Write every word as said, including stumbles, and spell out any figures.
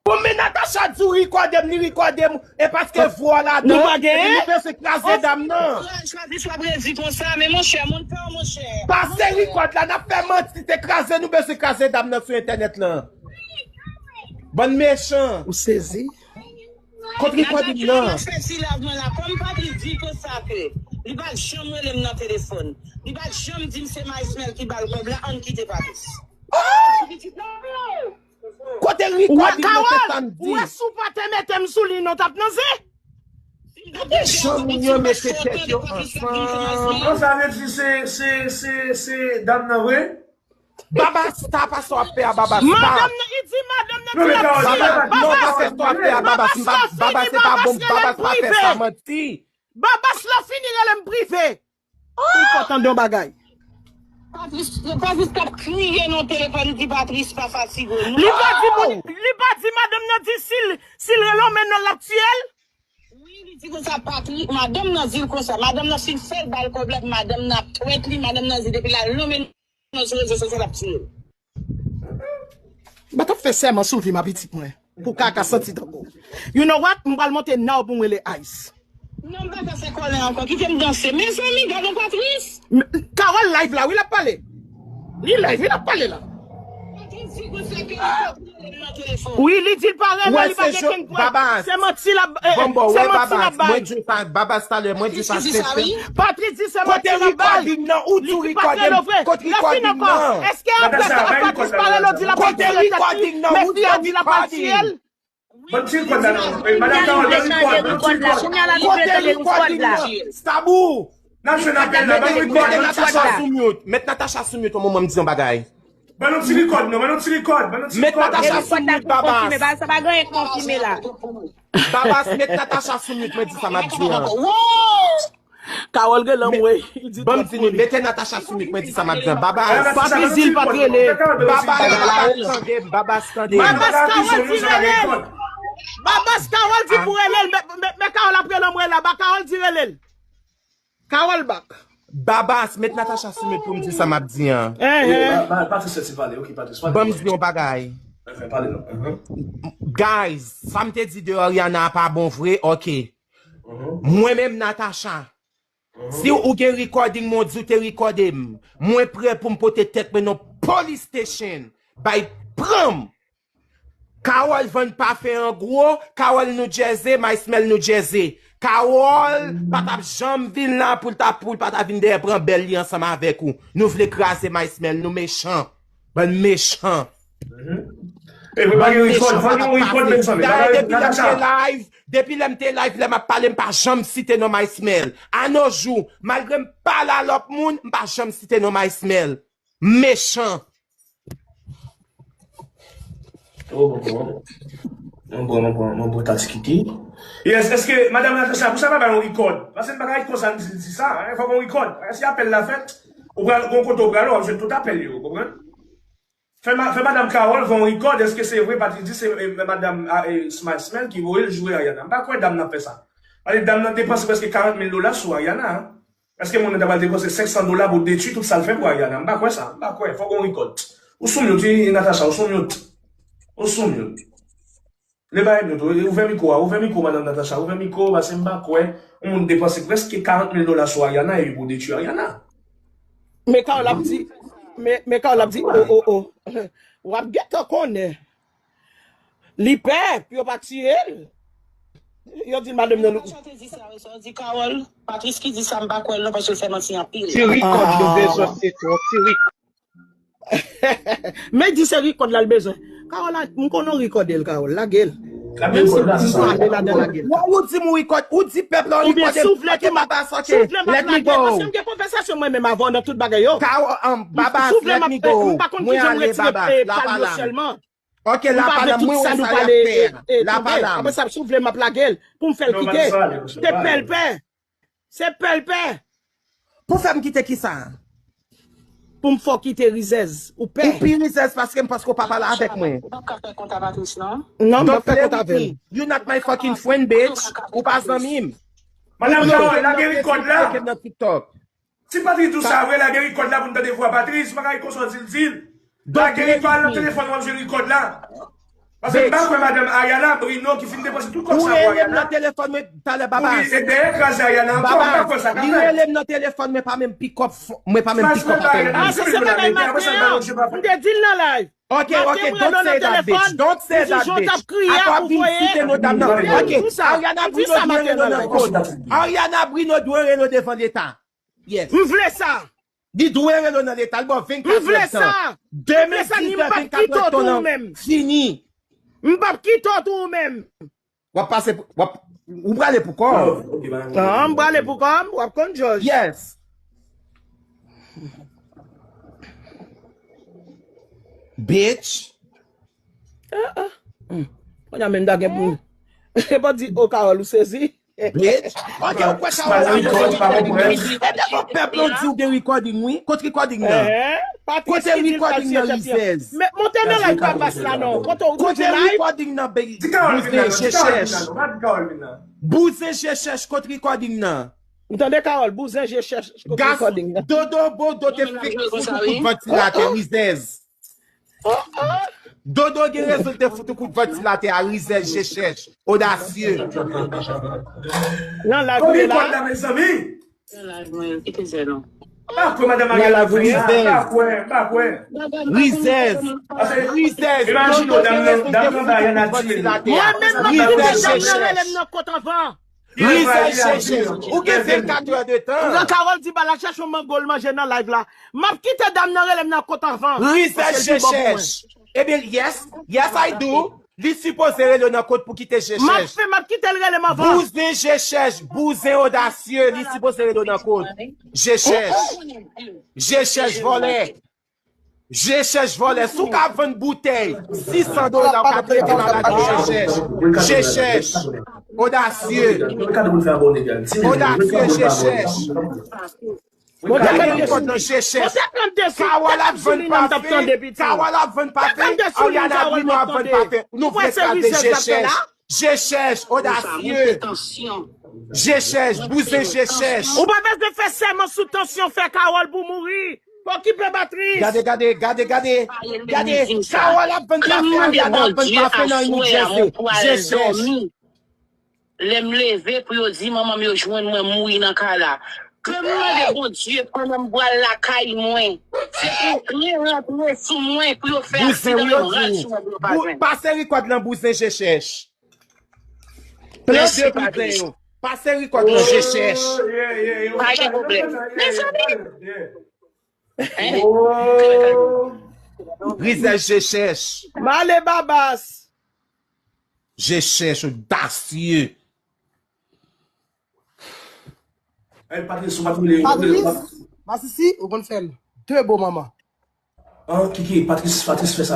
Bon, men Natacha di w rikòde m, li rikòde m, e paske vwa ladan, epi nou bezwen kraze dam nan. Chwazi chwa prezi konsa, men monchè, moun pa w, monchè. Pase rikòd la, n ap fè manti, se kraze, nou bezwen kraze dam nan sou entènèt lan. Bann mechan. Ou sezi? Kot rikòd nan? Natacha, m ap fè ti live mwen la, kòm Patrice di konsa ke li pa t janm rele m nan telefòn, li pa t janm di m se Maïsmel ki ba l kòb la, ann kite Patrice. Kote rikòd yo, mete sa m di. Ou wè si w pa te mete m sou li non, t ap nan zen. Gade jan moun yo mete tèt yo ansanm. Non, sa vle di se, se, se, se dam nan vre? Babasta, pa sa w ap fè a, Babasta. Madanm nan, li di madanm nan di l ap tiye l. Babasta, non, pa fè sa w ap fè a, Babasta. Babasta, se pa bon, Babasta, pa fè sa, manti. Babasta, lè w fini rele m prive. Ou poko tande yon bagay. Patrice, Patrice t ap kriye nan telefòn, li di Patrice pa fatige. Li pa di moun, li pa di madanm nan di si l, si l rele w men non l ap tiye l. Wi, li di konsa, Patrice, madanm nan di l konsa. Madanm nan fin fè l ba l kòb la, madanm nan ap twèt li, madanm nan di depi l al lonmen nan sou rezo sosyal ap tiye l. M pa t ap fè sèman sou vi m a pitit mwen. Pou kaka santi tankou. You know what? M pral monte now pou m rele Ice. Non, m pa ka fè kòlè ankò. Kite m danse. Mezanmi, gade Patrice. Carole live la, wi, l ap pale. Li live, wi, l ap pale la. Patrice di konsa ke li pa vle nan telefòn. Wi, li di l pa renmen, li pa gen kenn pran. Se manti l ap, eh, se manti l ap bay. Mwen di sa, Babas talè, mwen di sa, se, se. Patrice di se manti l ap bay. Kote recording nan? Ou di recording? Kote recording nan? Èske apre sa, Patrice pale l, ou di l ap retire tèt li, men fi a di l ap al tiye l? Ban m ti recording nan. Madan Carole, ban m recording nan. Kote recording nan? Stabou. N ap jwenn apèl la, ban m recording nan. Mete Natacha sou mute. Mete Natacha sou mute, yon moman m di yon bagay. Ban nou ti recording nan, ban nou ti recording, ban nou ti recording. Mete Natacha sou mute, Babas. Babas, mete Natacha sou mute, mwen di sa m ap di an. Carole gen lanmou, wi. Ban m di nou, mete Natacha sou mute, mwen di sa m ap di an. Babas. Patrice di l pa t rele. Babas, Babas, tande m, Babas, tande m. Babas, Carole di rele l. Babas, Carole di pou rele l, men, men, men Carole ap rele anmwe la, ba Carole di rele l. Carole back. Babas, mete Natacha sou mute pou m di sa m ap di an. Patrice, ti pale, ok, Patrice, pale. Ban m di yon bagay. Pale non. Guys, sa m te di de Ariana a pa bon vre, ok. Mwen menm Natacha, si ou gen recording mwen, ou di ou te recorde m, mwen prè pou m pote tèt mwen nan police station, bay pran m. Carole vann pafen an gwo, Carole New Jersey, Maïsmel New Jersey. Carole pa t ap janm vin la pou l ta, pou l pa ta vin dèyè pran bèl li ansanm avèk ou. Nou vle kraze Maïsmel, nou mechan. Bann mechan. Bann mechan, pa t ap pase. Dayè, depi lè m te live, depi lè m te live, lè m ap pale, m pa janm site non Maïsmel. A nos jours, malgre m pale a lòt moun, m pa janm site non Maïsmel. Mechan. Oh, mwen pran, mwen pran, mwen pran, mwen pran taksi kite. Yes, èske, Madam Natacha, pou sa pa bay yon record? Paske m pa ka ret konsa, m di, di sa, hein, fòk yon record. Si apèl la fèt, ou pral, gon kote ou pral, w ap jwenn tout apèl yo, ou konprann? Fè ma-, fè Madam Carole fè yon record, èske se vre, Patrice di se, eh, Madam, ah, eh, Smile Smell ki voye l joure Ariana? M pa kwè dam nan fè sa. Pale dam nan depanse prèske karant mil dola sou Ariana, hein. Èske moun nan ta pral depanse senk san dola pou detwi tout sa l fè pou Ariana? M pa kwè sa. M pa kwè. Fòk gon record. Ou sou mute, wi, Natacha, ou sou mute. Ou sou mute. Le bagay mute, ouvè mikwo a, ouvè mikwo, Madam Natacha, ouvè mikwo, paske m pa kwè yon moun depanse prèske karant mil dola sou Ariana epi pou detwi Ariana. Men Carole ap di, men, men Carole ap di, oh, oh, oh. W ap gentan konnen. Li pè pou yo pa tiye l. Yo di l madanm nan nou. Sa te di sa, wi, sa di Carole, Patrice ki di sa, m pa kwè l non, paske l fè manti anpil. Ti rikòd yo bezwen, se twòp ti rikòd. Men di se rikòd la l bezwen. Carole, m konnen w rikòde l, Carole, lage l. Menm si m pa ale ladan, lage l. Wè, ou di m ou rikòd, ou di pèp la ou rikòde m. Ok, Babas, ok, let me go. Paske m gen konvèsasyon mwen menm avè w nan tout bagay yo. Babas, let me go. Mwen ale, Babas, la pa la. Ok, la pa la, mwen wè sa y ap fè a. La pa la. Apre sa, si w vle, m ap lage l pou m fè l kite. Se pè l pè. Se pè l pè. Pou fè m kite kisa? Pou m fè w kite rizèz. Ou pè. Ou pi rizèz paske m paske w pa pale avèk mwen. Ou p ap ka fè kont a Patrice, non? Non, m p ap fè kont avè l. You not my fucking friend, bitch. Ou pa zanmi m. Madanm Carole, lage rikòd la. Nan TikTok. Si Patrice di w sa vre, lage rikòd la pou n tande vwa Patrice. M pa ka ret konsa w di l, di l. Lage rikòd la nan telefòn, w ap jwenn rikòd la. Paske m pa kwè madanm Ariana Bruno ki fin depanse tout kòb sa pou Ariana. Ou rele m nan telefòn mwen talè, Babas. Wi, e dèyè kraze Ariana ankò, m pa kwè sa ka fèt. Li rele m nan telefòn, mwen pa menm pick up, mwen pa menm pick up apèl. Ah, se se bagay maten an. M te di l nan live. Ok, ok, don't say that, bitch. Don't say that, bitch. Atò ap vin site non dam nan. Ok, Ariana Bruno dwe rele nan kòd. Ariana Bruno dwe rele devan Leta. Yes. M vle sa. Li dwe rele nan Leta, li ba w vennkat èdtan. Demen diznèf, vennkat èdtan lan fini. M p ap kite w tou ou menm. W ap pase, w ap, ou prale pou kò w. Non, m prale pou kò m, w ap konn jòj. Yes. Bitch. Kounye a menm ta gen pou. E pa di, o Carole, ou sezi? Bitch. Ok, ou kwè sa w ap di? E devan pèp la w di w gen recording, wi. Kot recording nan? Kote recording nan, Rizèz? Monte nan live Babas la non. Kote recording nan, bouzen je chèch? Bouzen je chèch, kot recording nan? M tande Carole, bouzen je chèch, kot recording nan? Dodo, Dodo te fèk fout ou kout vantilatè, Rizèz. Dodo gen rezon te fout ou kout vantilatè a, Rizèz, je chèch, odasye. Nan live li la. Nan live mwen, kite zè non. Pa kwè madanm Ariana Rizèz. Pa kwè, pa kwè. Rizèz. Rizèz. Imajine w, dam nan, dam nan ba Ariana tiye l. Mwen menm m ap kite dam nan rele m nan kont anvan. Rizèz je chèch. Ou gen vennkat èdtan. Carole di ba l al chèche yon mango l manje nan live la. M ap kite dam nan rele m nan kont anvan. Rizèz je chèch. Ebyen, yes, yes, I do. Li sipoze rele w nan kont pou kite je chèch. M ap fè, m ap kite l rele m anvan. Bouzen je chèch, bouzen odasye, li sipoze rele w nan kont. Je chèch. Je chèch vòlè. Je chèch vòlè. Si w ka vann boutèy sis san dola, w ka trete maladi je chèch. Je chèch. Odasye. Odasye, je chèch. Gade rekòd nan je chèch. Carole ap vann pafen. Carole ap vann pafen. Ariana Bruno ap vann pafen. Nou vle kraze je chèch. Je chèch, odasye. Je chèch, bouzen je chèch. Ou pa bezwen fè sèman sou tansyon, fè Carole pou mouri. Pa okipe Batris. Gade, gade, gade, gade. Gade, Carole ap vann pafen, Ariana ap vann pafen nan New Jersey. Je chèch. Lè m leve pou yo di manman m yo jwenn mwen mouri nan kay la. Ke m mande Bondye pandan m pral lakay mwen. Se pou kle rantre sou mwen pou yo fè aksidan yo ral sou mwen pou yo pa jwenn. Pase rekòd lan bouzen je chèch. Plen de bouzen yo. Pase rekòd lan je chèch. Pa gen pwoblèm. Mezanmi. Rizèz je chèch. Male Babas. Je chèch odasye. Patris, masisi, ou konn fè l. De bo manman. An, Kiki, Patris, Patris fè sa.